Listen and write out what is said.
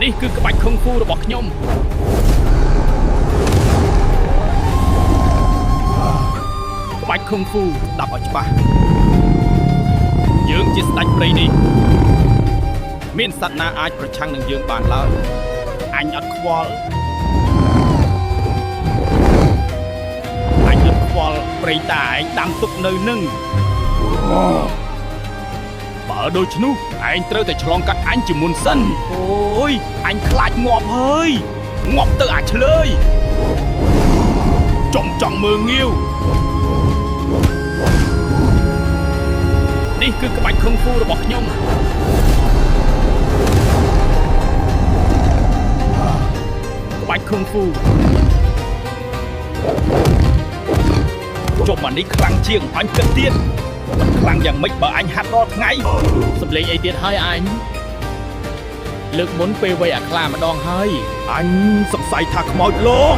នេះគឺក្បាច់ខុងហ្វូរបស់ខ្ញុំក្បាច់ខុងហ្វូស្ដាប់ឲ្យច្បាស់យើងជាស្ដេចព្រៃនេះមានសត្វណាអាចប្រឆាំងនឹងយើងបានឡើយអញអត់ខ្វល់អញអត់ខ្វល់ព្រៃតាឯងដាំទុកនៅនឹងបើដូច្នោះឯងត្រូវតែឆ្លងកាត់អញជាមុនសិនអូយអញខ្លាចងាប់ហើយងាប់ទៅអាឆ្លើយចង់ចង់មើងងាវនេះគឺក្បាច់ខុងហ្វូរបស់ខ្ញុំក្បាច់ខុងហ្វូចុះមកនេះខ្លាំងជាងអញគិតទៀតมันខ្លាំងយ៉ាងម៉េចបើអញហាត់រាល់ថ្ងៃ សំលេងអីទៀតហើយអញលើកមុនពេលវ័យអាខ្លាម្ដងហើយ អញសង្ស័យថាខ្មោចលង